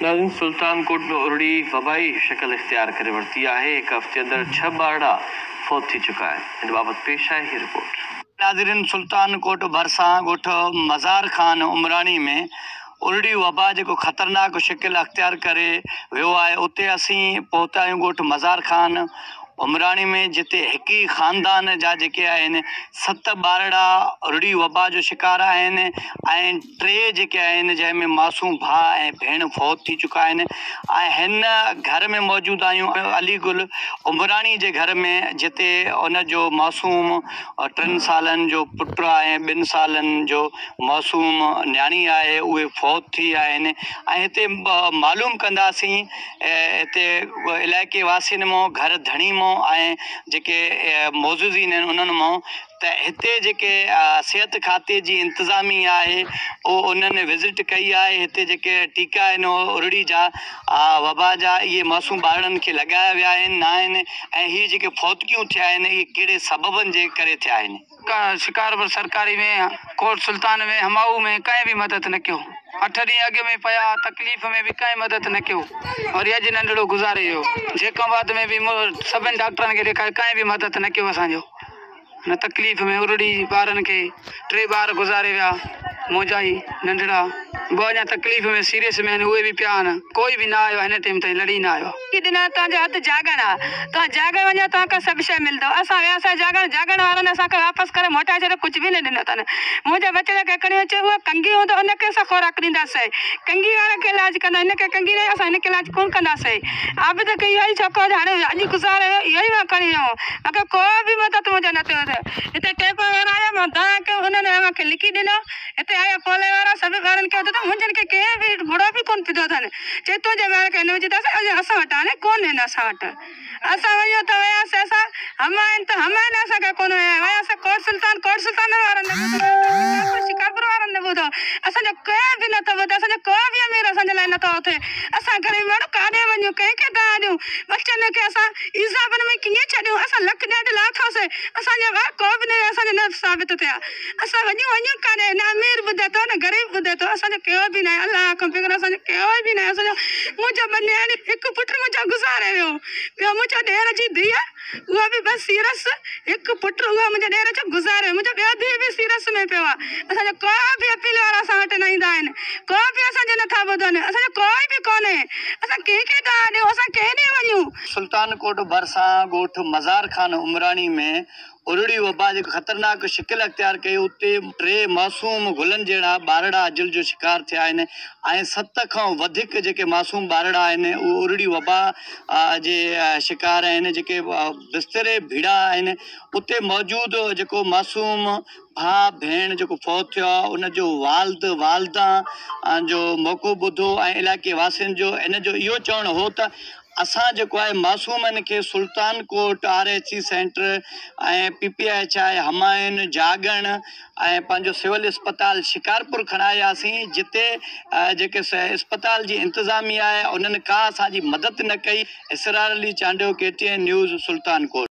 ناظرين سلطان ڪوٽ ۾ ارڙي وبائي شڪل اختيار ڪري ورتي آهي، هڪ هفتي اندر ڇهه ٻارڙا فوت ٿي چڪا آهن، ان بابت پيش آهي هي رپورٽ. ناظرين سلطان ڪوٽ ڀرسان ڳوٺ مزار خان عمراڻي ۾ ارڙي وبا جيڪو خطرناڪ شڪل اختيار ڪري ويو آهي اتي اسين پهتا آهيون ڳوٺ مزار خان عمراڻي ۾ جتي هڪ ئي خاندان جا جيڪي آهن ست ٻارڙا ارڙي وبا جو شڪار آهن ۽ ٽي جيڪي آهن جنهن ۾ معصوم ڀاء ۽ ڀيڻ فوت ٿي چڪا آهن ۽ هن گهر ۾ موجود آهيون علي گل عمراڻي جي گهر ۾ جتي ان جو معصوم ٽن سالن جو پٽ آهي ۽ ٻن سالن جو معصوم نياڻي آهي اهي فوت ٿي ويا آهن ۽ هتي معلوم ڪنداسين هتي علائقي واسين مون گهر ڌڻي مون ۽ جيڪي معززين آهن انهن مون ته هتي جيڪي صحت کاتي جي انتظامي آهي اهو انهن وزٽ ڪئي آهي هتي جيڪي ٽيڪا آهن ارڙي جا وبا جا اهي معصوم ٻارڙن کي لڳايا ويا آهن نه آهن ۽ هي جيڪي فوتگيون ٿيا آهن اهي ڪهڙي سببن جي ڪري ٿيا آهن. شڪارپور سرڪاري ۾، ڪوٽ سلطان ۾، همائو ۾ ڪنهن به مدد نه ڪيو. اٺ ڏينهن اڳ ۾ پيا تڪليف ۾ به ڪنهن مدد نه ڪيو. وري اڄ ننڍڙو گذاري ويو. جيڪب آباد ۾ به سڀن ڊاڪٽرن کي ڏيکاريو ڪنهن به مدد نه ڪيو اسان جو. هن تڪليف ۾ ارڙي ٻارن کي ٽي ٻار گذاري ويا منهنجا ئي ننڍڙا ٻه اڃا تڪليف ۾ سيريس ۾ آهن اهي به پيا آهن ڪوئي به نه آيو آهي هن ٽيم تائين لڙي نه آيو آهي. ڪي ڏنا توهان جو هٿ جاڳڻ آ توهان جاڳڻ وڃو توهان کي سڀ شيء ملندو اسان وياسين جاڳڻ جاڳڻ وارن اسان کي واپس ڪري موٽائي ڇڏيو ڪجهه به نه ڏنو اٿن منهنجي ٻچڙي کي کڻي اچو اهو ڪنگي هوندو ان کي اسان خوراڪ ڏينداسين ڪنگي وارن کي علاج ڪندا هن کي ڪنگي نه اسان هن کي علاج ڪونه ڪنداسين عابد کي اهو ئي ڇوڪرو جو هاڻي اڄ گذاري ويو اهو ئي مان کڻي ويو هوم مون کي ڪو به مدد منهنجو نه ٿيو هتي ٽيپا وارا آيا مان دانهن ڪيم انهن مون کي لکي ڏنو هتي آيا پولي وارا سڀ ٻارن کي ٻڌو منهنجن کي ڪنهن به گهڙو به ڪونه پڌو اٿن چي تنهنجي ٻار کي نه وجهنداسين اڄ اسان وٽ هاڻي ڪونهن اسان وٽ اسان وڃون ته وياسين اسان همايون ته همايون اسان کي ڪونه ويا وياسين ڪوٽ سلطان ڪوٽ سلطان وارن نه ٻڌو شڪارپور شڪارپور وارن نه ٻڌو اسان جو ڪنهن به نٿو ٻڌي اسان جو ڪو به امير اسان جي لاء نٿو اٿي اسان غريب ماڻهو ڪاڏي وڃون ڪنهن کي دانهن ڏيون ٻچن کي اسان عذابن ۾ ڪيئن ڇڏيون اسان لک ڏيڍ لاٿوسين اسان جا ٻار ڪو به نه اسان جا نه ثابت ٿيا اسان وڃون وڃون ڪاڏي نه امير ٻڌي ٿو نه غريب ٻڌي ٿو اسان جو ڪيو به ناهي الله کان بغير اسان جو ڪيو به ناهي اسان جو منهنجو ٻه نياڻيون هڪ پٽ منهنجو گذاري ويو ٻيو منهنجو ڏير جي ڌيء اها به بس سيرس هڪ پٽ اهو منهنجو ڏير جو گذاري ويو منهنجو ٻيو ڌيء به سيرس ۾ پيو آهي اسان جو ڪو به اپيل وارا اسان وٽ نه ايندا آهن ڪو به اسان جو نٿا ٻڌن اسان جو ڪوئي به ڪونهي اسان ڪنهن کي دانهن ڏيون اسان ڪنهن ڏي وڃون. سلطان ڪوٽ ڀرسان ڳوٺ مزار خان عمراڻي ۾ ارڙي وبا جيڪو خطرناڪ شڪل اختيار ڪئي اتي ٽي معصوم گلن جهڙا ٻارڙا اجل جو شڪار ٿيا آهن ۽ ست کان وڌيڪ جيڪي معصوم ٻارڙا آهن اهي ارڙي وبا جي شڪار آهن جيڪي بستري ڀيڙا آهن اتي موجود جيڪو معصوم ڀاء ڀيڻ جيڪو فوت ٿيو آهي ان جو والد والده جو موقعو ٻڌو ۽ علائقي واسين جو ان جو اهو چوڻ هو ته اسان جيڪو آهي معصومن کي Sultan Kot R H C centre ۽ P P H I Humayun Jagan ۽ پنهنجو سول اسپتال شڪارپور کڻاياسين جتي جيڪي اسپتال جي انتظاميه آهي انهن ڪا اسان جي مدد نه ڪئي Israr Ali Chandio K T N news Sultan Kot.